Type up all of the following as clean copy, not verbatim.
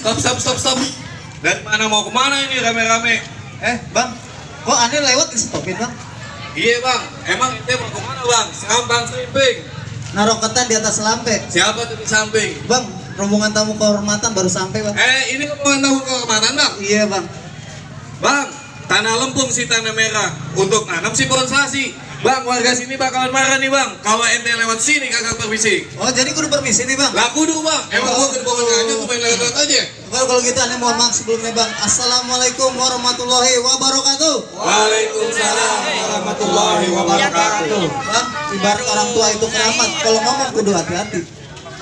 Stop. Dari mana mau kemana ini rame-rame? Bang, kok aneh lewat di-stopin bang? Iya bang, emang ente mau kemana bang? Sampang Selimping. Naruh ketan di atas lampe. Siapa tuh di samping? Bang, rombongan tamu kehormatan baru sampai bang. Ini rombongan tamu kehormatan bang? Iya bang. Bang, tanah lempung si tanah merah. Untuk nanam si pohon sasi. Bang, warga sini bakalan marah nih bang. Kalau ente lewat sini kagak permisi. Oh jadi kudu permisi nih bang? Lah kudu bang, emang gua kedebongan aja gua main lewat aja. Kalau gitu aneh mohon maaf sebelumnya bang. Assalamualaikum warahmatullahi wabarakatuh. Waalaikumsalam warahmatullahi wabarakatuh. Bang, ibarat orang tua itu keramat. Kalau ngomong kudu hati-hati.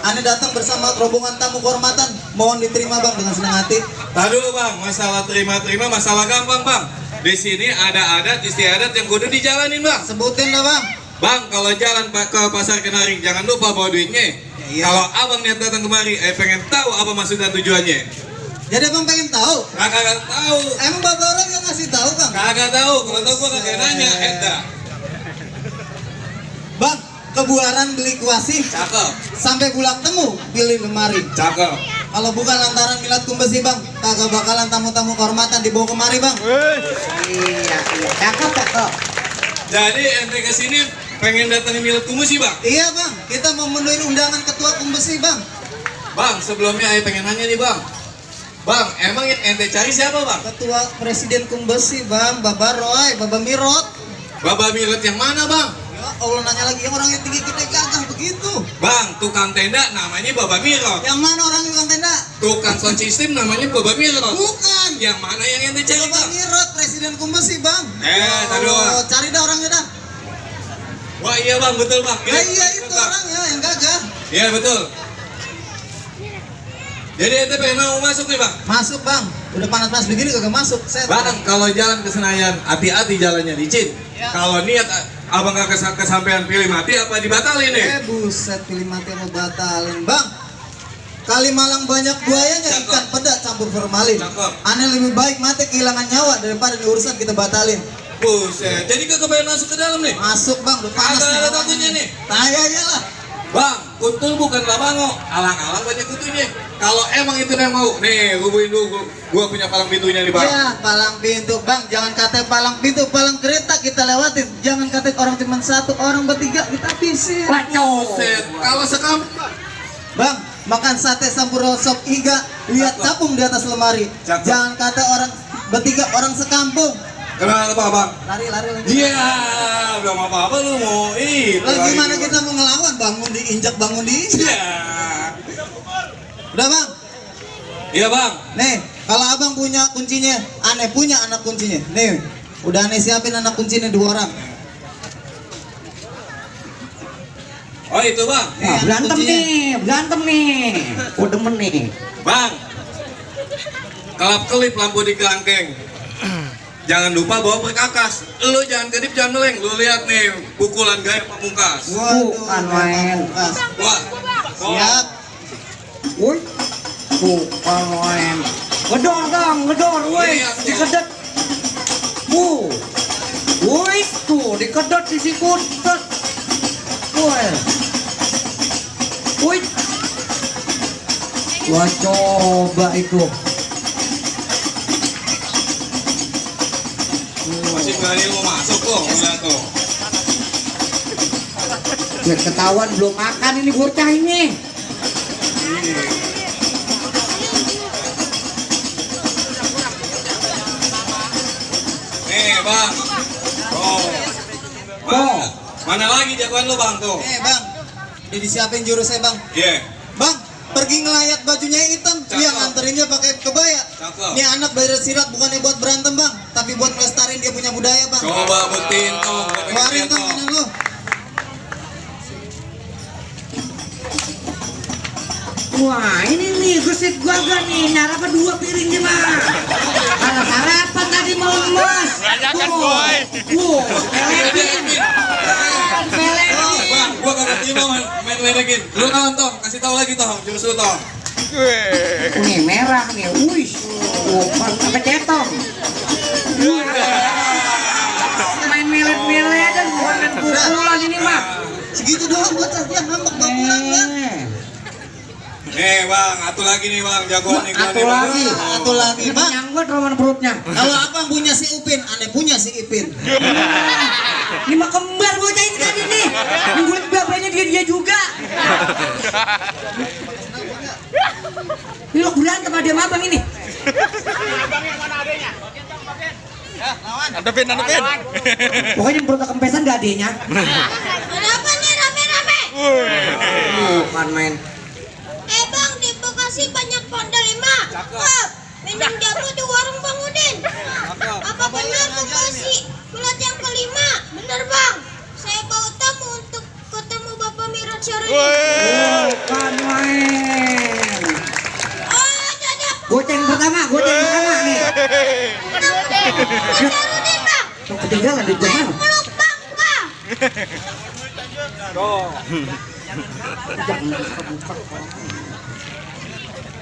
Aneh datang bersama rombongan tamu kehormatan. Mohon diterima bang dengan senang hati. Tadi dulu bang, masalah terima-terima masalah gampang bang. Di sini ada adat istiadat yang kudu dijalanin bang. Sebutin lah bang. Bang, kalau jalan ke pasar Kenari jangan lupa bawa duitnya. Iya. Kalau abang niat datang kemari, pengen tahu apa maksud dan tujuannya. Jadi abang pengen tahu? Kagak tahu. Emang bapak orang yang ngasih tahu bang? Kagak tahu. Kalau tahu gua kagak nanya. Bang, kebuaran beli kuasi. Cakep. Sampai pulang temu pilih lemari. Cakep. Kalau bukan lantaran milad kumbesi bang, kagak bakalan tamu-tamu kehormatan dibawa kemari bang. Iya, cakep. Jadi ente kesini pengen datangin milad kumbesi bang? Iya bang, kita mau memenuhi undangan ketua kumbesi bang. Bang, sebelumnya saya pengen nanya nih bang. Bang, emang yang ente cari siapa bang? Ketua presiden kumbesi bang, Baba Roy, Baba Mirot. Baba milad yang mana bang? Ya Allah nanya lagi yang orang yang tinggi gede gagah begitu. Bang, tukang tenda namanya Baba Mirot. Yang mana orang yang tenda? Tukang sound system namanya Baba Mirot. Bukan. Yang mana yang ente cari Baba bang? Mirot, presiden kumbesi bang. Tadi orang. Cari dah orangnya dah. Wah iya bang, betul bang. Iya itu orangnya yang gagah. Iya betul. Jadi ente pengen mau masuk nih bang? Masuk bang, udah panas-panas begini kagak masuk. Bang, kalau jalan ke Senayan, hati-hati jalannya licin. Ya. Kalau niat abang gak kesampean pilih mati apa dibatalin nih? Buset, pilih mati mau batalin bang. Kali Malang banyak buayanya, Cakep. ikan pedak campur formalin. Cakep. Aneh lebih baik mati kehilangan nyawa daripada di urusan kita batalin. Buset, jadi kagak pengen masuk ke dalam nih? Masuk bang, udah panas Ada nih. takutnya nih. Tanya aja lah. Bang, kuntul bukan labango, alang-alang banyak kutunya. Kalau emang itu yang mau, nih hubungin dulu, gua punya palang pintunya nih bang. Ya, palang pintu bang, jangan kata palang pintu, palang kereta kita lewatin. Jangan kata orang cuma satu, orang bertiga kita habisin. Buset, kalau sekampung Bang, makan sate sampurna sop iga, lihat Cakep. capung di atas lemari. Cakep. Jangan kata orang bertiga, orang sekampung. kenapa bang? Lari lagi. Iya, belum apa-apa lu mau itu. Lah gimana kita mau ngelawan, bangun diinjak, bangun diinjak. Iya. Udah bang, Iya bang. nih kalau abang punya kuncinya, aneh punya anak kuncinya. Nih, udah aneh siapin anak kuncinya 2 orang. Oh itu bang. Nah, berantem nih. Oh demen nih. Bang, kelap kelip lampu di kelangkeng. Jangan lupa bawa perkakas. Lu jangan kedip, jangan meleng. Lu lihat nih pukulan gaya pamungkas. Bukan main. Wah, Siap. Woi, bukan main. Ngedor, woi, dikedet. Woi, tuh dikedet disikut. Woi, gua coba itu. masih berani mau masuk kok, udah tuh. Biar ketahuan belum makan ini bocah ini. Nih bang, oh, mana lagi jagoan lu bang tuh? Bang, udah disiapin jurusnya bang. Iya. Bang, pergi ngelayat bajunya hitam, dia Cakep. nganterinnya pakai kebaya. Cakep. Ini anak belajar silat bukannya buat berantem bang, tapi buat melestariin dia punya budaya bang. Coba buktiin tuh. Keluarin tuh kanan lu. Wah ini nih gesit gua gak nih nyarapa 2 piring nih mah. Kalau sarapan tadi mau emas. Banyakan, boy. Pelekin. Bang, gua kagak terima main ledekin. Lu naon tong? Kasih tahu lagi tong, jurus lu tong. Nih merah nih, wih, sampai cetong. Main melet-melet dan bukan main pukulan ini mah. Segitu doang bocah dia ngambek bang pulang bang. Nih bang, atu lagi nih bang, jagoan nih gua Atu nih bang. lagi. Satu lagi bang. Nyangkut roman perutnya. Kalau abang punya si Upin, aneh punya si Ipin. Ini mah kembar bocah ini tadi nih. Nggulit bapaknya dia juga. Ini lo berantem sama dia sama abang ini. Adepin. Pokoknya perut kempesan gak adenya. Kenapa nih rame-rame? Bukan main. Bang, di Bekasi banyak Honda 5. Cakep. Minum jamu di warung Bang Udin. Apa benar Bekasi kulat yang kelima? Benar bang. Saya bawa tamu untuk ketemu Bapak Mirat Syarif. Bukan main. Oh, jadi apa? Goceng pertama nih. Syarudin bang. Yang ketinggalan di Saya mana? peluk bang. Bang.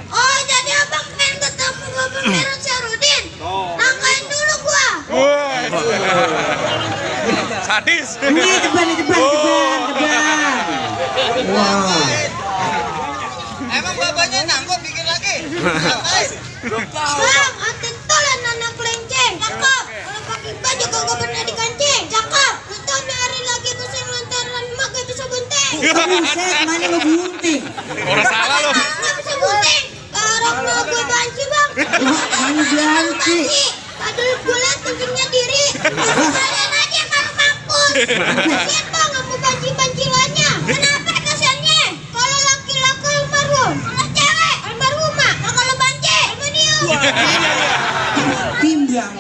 Oh, jadi abang pengen ketemu Bapak Mirat Syarudin. Nangkain dulu gua. Sadis. Ini teban. Wah. Emang bapaknya nangkep bikin lagi. Bang, atentolan anak kelenceng. Cakep. Kalau pakai baju kagak pernah dikancing. Cakep. Betul hari lagi mesin lantaran mak gak bisa bunting. Buset, mana ngebunting? Orang salah lo. Gak bisa bunting. Karena mau gue banci bang. Mana banci? Padahal gue liat kucingnya diri. Kalian aja yang baru mampus. Kasian bang, aku banci-bancilannya. Kenapa kasiannya? Kalau laki-laki almarhum, kalau cewek almarhumah. Nah, kalau banci, aluminium. Timbang.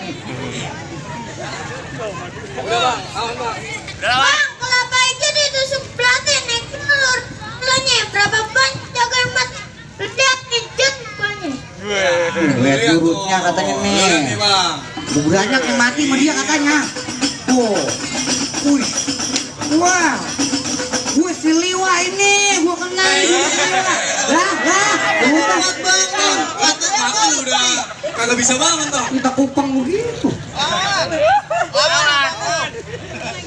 Bang, kelapa hijau ditusuk pelatih naik telur. Telurnya berapa banyak jaga emas? Ledak hijau banyak. Lihat urutnya katanya Lihat nih. bang. Banyak yang mati sama dia katanya. Tuh. Wih. Wah. Gue si Liwa ini, gue kenal ini si Liwa. Lah. Kuat bangun. Aku udah kagak bisa bangun toh. Kita kupang begitu.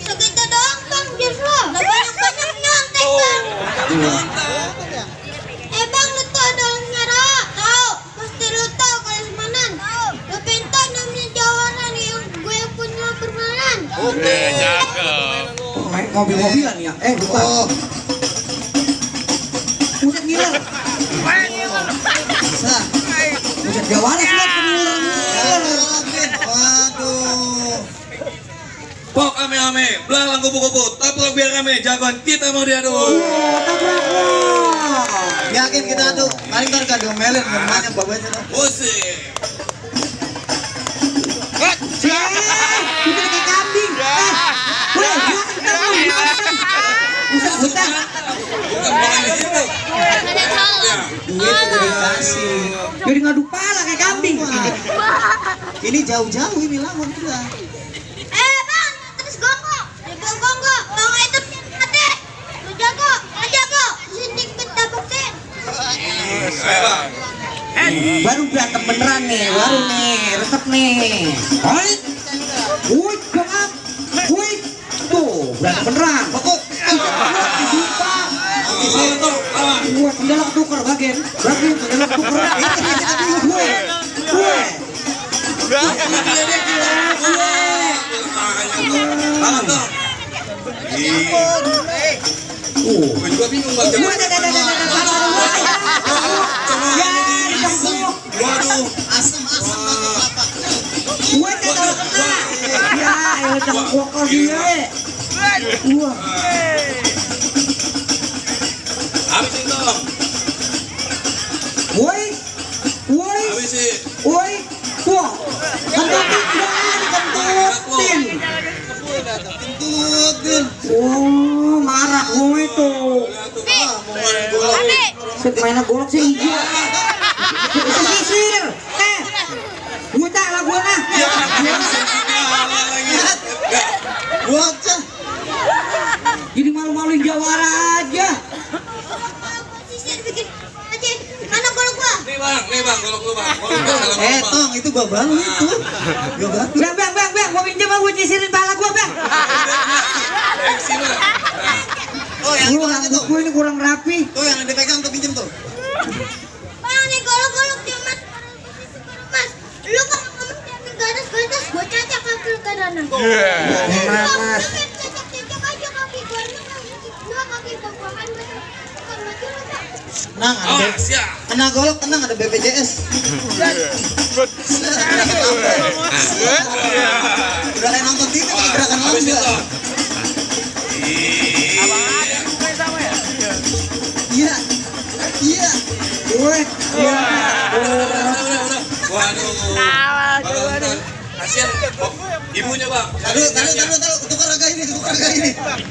Segitu doang bang, justru. Udah banyak-banyak nyontek bang. Bang, lu tau daun merah? Tahu. Pasti lu tahu kalau semanan. Tahu. Lu pinta namanya Jawaran yang gue punya permainan. Oke, cakep. Main mobil-mobilan ya. Bukan. Oh, Buset ngiler. bisa. Buset Jawara lihat ngiler. Waduh. Pok ame-ame, belalang kupu-kupu, taplak biar rame, jagoan kita mau diadu. Tabrak lo. Yakin kita tuh. Paling ntar gak diomelin. Namanya bapaknya tuh. Musik. Cek, kita kayak kambing. Weh, Buset. Bukan bukan di situ. Ya. Duit udah dikasih. Jadi ngadu pala kayak kambing. Ini jauh-jauh ini lawan kita. Bang, terus gongo. Jago gongo. Bang itu mati. Lu jago. Sindik kita buktiin. Ayo bang. Baru berantem beneran nih, baru nih, resep nih. Hoi, woi, bang, woi, tuh berantem beneran. Pokok, woi, sendalak tuker bagian, sendalak tuker. Woi, Bangun toh. Gue juga bingung bang. Waduh. Asem-asem banget bapak. Woi, kalau kena, ya, jangan kokor dia. Wah. Habisin dong. Woi, Habisin. woi, wah, kentutin. Kentutin. Oh, marah gue tuh. Set mainnya golok sih. Sisir. Gue tak lah gue nah. Bocah. Jadi malu-maluin Jawara aja. Sisir bikin aja. Mana golok gua? Nih bang, golok lu bang. Golok lu salah ngomong, Bang. Tong itu gua baru itu. Gua baru. Bang, gue pinjam gue nyisirin pala gue bang. Action lah. Oh yang Kurang itu. buku ini kurang rapi. Tuh yang dipegang tuh pinjem tuh. Bang, nih golok-golok dia mas. Mas, lu kalau ngomong jangan ganas-ganas, gua cacak kaki lu ke kanan. Enak, Mas. Cacak-cacak aja kaki gua, lu kaki gua kan bukan mati lu, Bang. Tenang, ada Oh, siap. kena golok tenang ada BPJS. Udah kayak nonton TV kayak gerakan Habis lambda. itu. Iya. Iya. Wih, ya. Udah. Waduh. Bang, kasihan. Oh, ibunya bang. Taruh, tukar harga ini.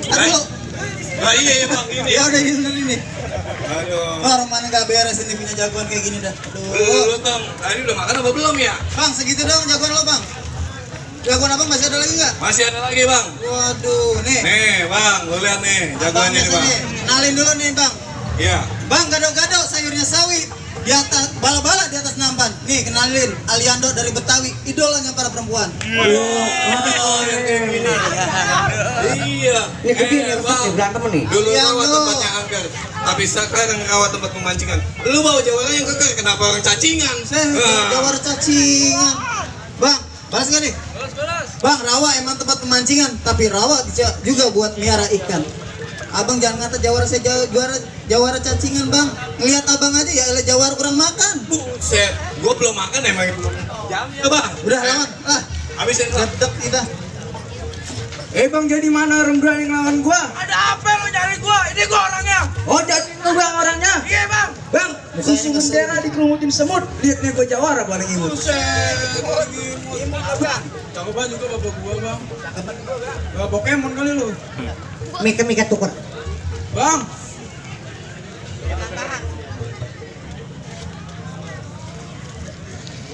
Aduh. Nah, iya bang, ini. Ya udah ini bener ini. Aduh. Orang mana nggak beres ini punya jagoan kayak gini dah. Lu Tom, tadi udah makan apa belum ya? Bang, segitu dong jagoan lo bang. Jagoan abang masih ada lagi nggak? Masih ada lagi bang. Waduh, nih. Nih bang, lu lihat nih jagoannya nih bang. Kenalin dulu nih bang. Iya. Bang, gado-gado sayurnya sawi. Di atas, bala-bala di atas nampan. Nih, kenalin Aliando dari Betawi. Idolanya para perempuan. Oh, yang kayak gini. Iya. Ini gede nih, Bang. berantem nih. Dulu Iya, rawat lu. tempatnya angker, tapi sekarang rawat tempat pemancingan. Lu bawa jawabannya yang kekeh, kenapa orang cacingan? Jawara cacingan. Bang, balas nggak nih? Bang, rawa emang tempat pemancingan, tapi rawa bisa juga buat melihara ikan. Abang jangan ngata jawara cacingan bang. Ngelihat abang aja ya elah jawara kurang makan. Buset, gua belum makan emang itu. Jamnya bang. Udah lawan. Habisin bang. Sedep kita. Bang, jadi mana orang berani ngelawan gua? Ada apa lu nyari gua? Ini gua orangnya. Oh, jadi lu bang orangnya? Iya bang. Bang, susu bendera dikelumutin semut. Lihat nih gua jawara paling imut. Cakupan juga bapak gua bang. Bapak Pokemon kali lu. Mika tuker. Bang.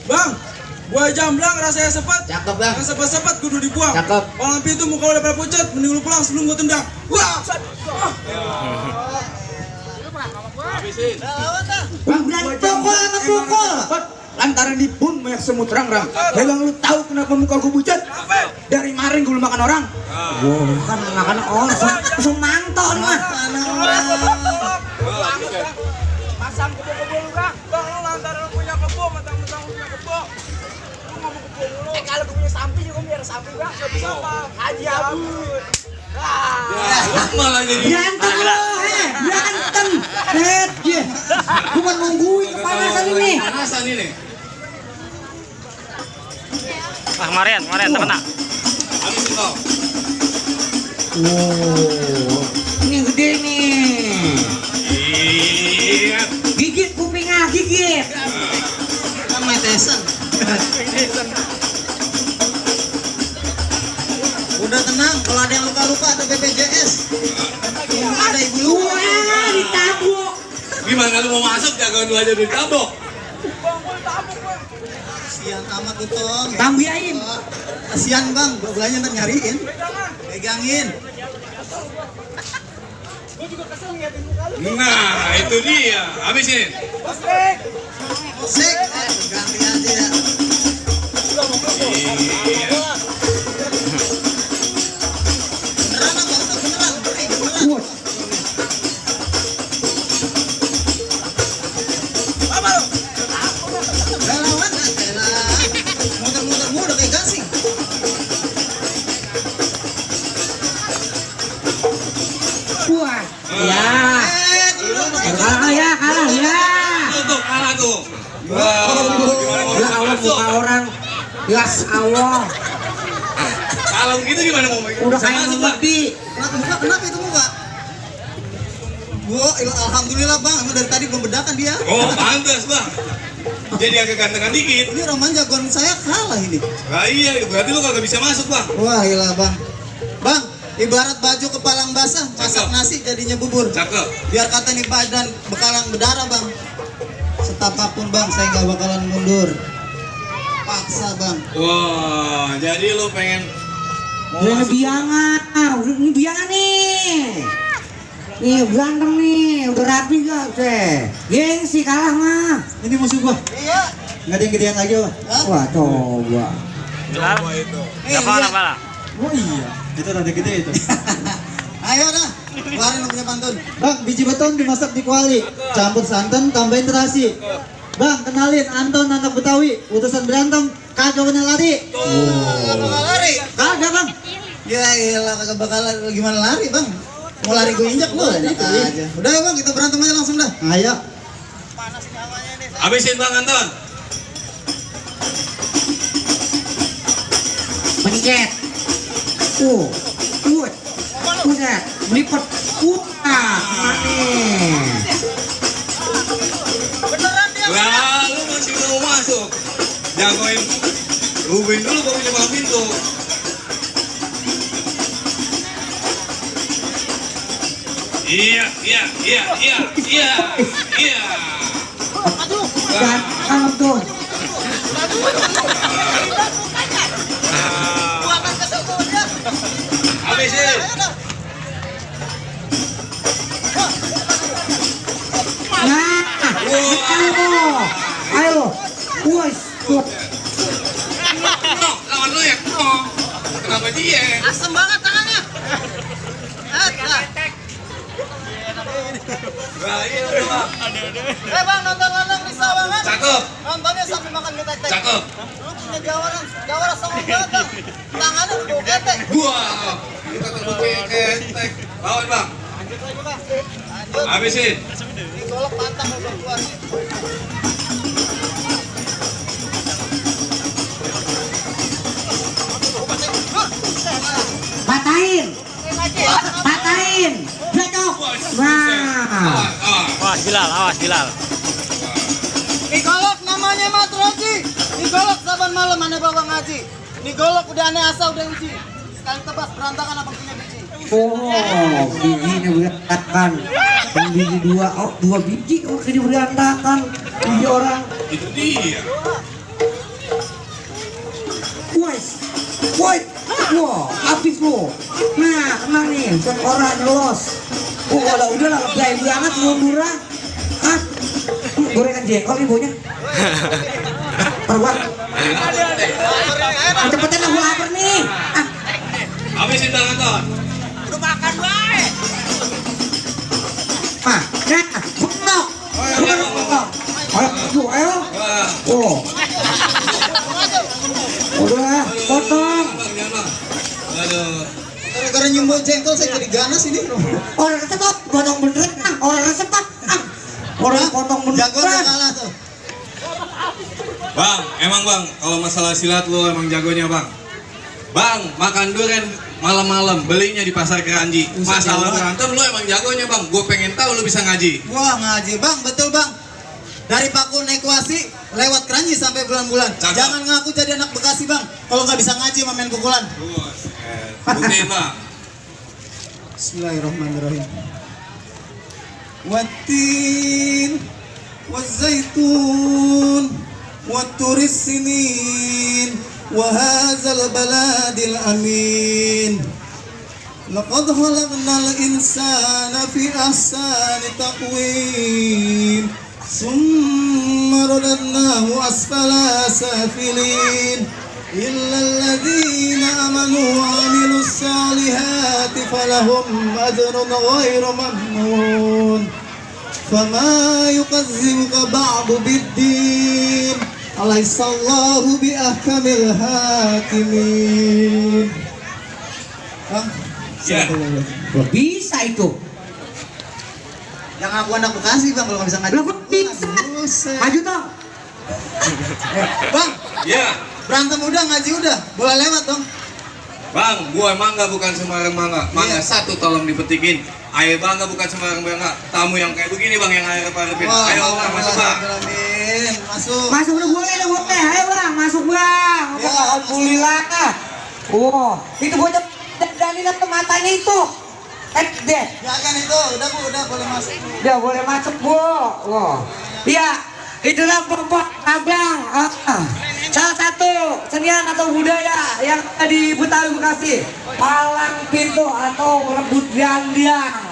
Bang, gua jamblang rasanya sepet. Cakep bang. Yang sepet-sepet kudu dibuang. Cakep. Orang pintu muka udah pada pucat, mending lu pulang sebelum gua tendang. Wah. Habisin. Bang, berani pukul sama pukul. Lantaran di pun banyak semut rang-rang. Bang, lu tahu kenapa muka gua pucat? Dari kemarin gua belum makan orang. Kan makan orang, langsung manton mah. Pasang kebo-kebo lu bang. Bang lu lantaran lu punya kebo, mentang-mentang lu punya kebo. Lu ngomong kebo lu. Kalau gua punya samping juga biar samping bang. Gak bisa bang. Haji Abud. Ya, lu malah jadi. Berantem lo, berantem. Dia. Gua nungguin kepanasan ini. Panasan ini. Kemarin temen nak. Habisin bang. Wow, ini gede nih. Iya. Gigit kupingnya, gigit. Kan main Tyson. Udah tenang, kalau ada yang luka-luka ada BPJS. Ada ibu lu. Wah, ditabuk. Gimana lu mau masuk jagoan lu aja udah ditabok? Kasian amat tuh Tong. Tambahin. Kasian bang, belanya ntar nyariin. Pegangin. Nah, itu dia. Habisin. Sek, ganti aja ya. Iya. Beneran apa? Udah beneran, beneran. Wah, Relawan, elah. Muter-muter mulu kayak gasing. wah. Ya. Kalah ya, kalah ya. Tuh, kalah tuh. Wah, gimana mau Ya Allah, masuk? muka orang. Ya Allah. Kalau gitu gimana mau Udah bisa kayak masuk, Bang? ngerti. Kenapa itu muka? Wah, alhamdulillah bang, emang dari tadi belum bedakan dia. Oh, pantas, Bang. Jadi agak gantengan dikit. Ini Roman jagoan saya kalah ini. Nah, iya, berarti lu kagak bisa masuk, Bang. Wah, ilah bang. Bang, ibarat baju kepalang basah, masak Cakep. nasi jadinya bubur. Cakep. Biar kata nih badan bekalan berdarah bang. Setapapun bang, saya nggak bakalan mundur. Paksa bang. Wah, jadi lu pengen mau Ini masuk? biangan. Ini biangan nih. Nih berantem nih, udah rapi gak teh? Gengsi kalah mah. Ini musuh gua. Iya. Nggak ada yang gedean lagi lah. Wah coba. Benar? Wah, itu. Apa lah? Oh iya, itu rada gede itu. Ayo dah, Keluarin lu punya pantun. Bang, biji beton dimasak di kuali, campur santan, tambahin terasi. Bang, kenalin Anton anak Betawi, utusan berantem, kagak pernah lari. Kagak bakal lari? Kagak bang. Ya iyalah kagak bakal lari, gimana lari bang? Mau lari gue injak lu aja. Udah ya bang, kita berantem aja langsung dah. Ayo. Habisin Bang Anton. Pencet. Udah, melipet. Lah, lu masih mau masuk? Jagoin Rubin dulu baru nyebar pintu. Iya. Jangan tuh. Habisin. Nah, ayo. Wes. No, lawan lu ya. No. Kenapa dia? Asem banget tangannya. Nah, iya udah bang. Bang, nonton bisa banget. Cakep. Nontonnya sampai makan mie tek-tek. Cakep. Lu punya jawara sama banget bang. Tangannya udah bau ketek. Wah, kita terbukti ketek. Lawan bang. Lanjut lagi bang. Lanjut. Habisin. Digolok pantang udah keluar. Patahin. Jatuh. Nah. Awas Bilal. Digolok namanya Mat Roji. Digolok saban malam aneh bawa ngaji. Digolok udah aneh asa udah uji. Sekali tebas berantakan abang punya biji. Bijinya berantakan. Yang biji dua biji kok jadi berantakan. Biji orang. Itu dia. Woi, wah, habis lo. Nah, kena nih, orang los. Udahlah, lebay banget mundur. Ah, gorengan jengkol nih baunya. Perbuat. Cepetan aku lapar nih. Ah, Habisin Bang Anton. Udah makan baik. nah, potong. Ayo. Wah. Oh. Udah, potong. Bang, jangan bang. Aduh. Gara-gara nyumbau jengkol saya jadi ganas ini. Orang resep kok, potong beneran. Orang resep kok. Orang potong Jago udah beneran. kalah tuh. Bang, emang bang, kalau masalah silat lu emang jagonya bang. Bang, makan durian malam-malam, belinya di pasar Keranji. Masalah berantem lu emang jagonya bang. Gue pengen tahu lu bisa ngaji. Wah ngaji bang, betul bang. Dari Paku naik Wasi, lewat Keranji sampai bulan-bulan. Cakep. Jangan ngaku jadi anak Bekasi bang. Kalau nggak bisa ngaji sama main pukulan. Buktiin bang. Bismillahirrahmanirrahim. Wattin, wazaitun, watturis sinin, wahazal baladil amin. Laqad khalaqnal insana fi ahsani taqwim. Summa radadnahu asfala safilin. إلا الذين آمنوا وعملوا الصالحات فلهم أجر غير ممنون فما يكذبك بعد بالدين أليس الله بأحكم الحاكمين. Ya. Bisa itu. Yang aku anak Bekasi bang kalau nggak bisa ngaji. Lah kok bisa? Maju dong. Bang, Ya. berantem udah ngaji udah, boleh lewat dong. Bang, gua mangga bukan sembarang mangga. Mangga satu tolong dipetikin. Air bangga bukan sembarang bangga. Tamu yang kayak begini bang, yang air parepin. Ayo bang, masuk bang. Masuk. Masuk udah boleh. Ayo bang, masuk bang. Ya, Alhamdulillah. Itu bocah dandan ke matanya itu. Deh. Ya kan itu, udah bu, udah boleh masuk. Udah boleh masuk bu. Iya, itulah pokok abang. Salah satu senian atau budaya yang ada di Betawi Bekasi, palang pintu atau rebut gandang.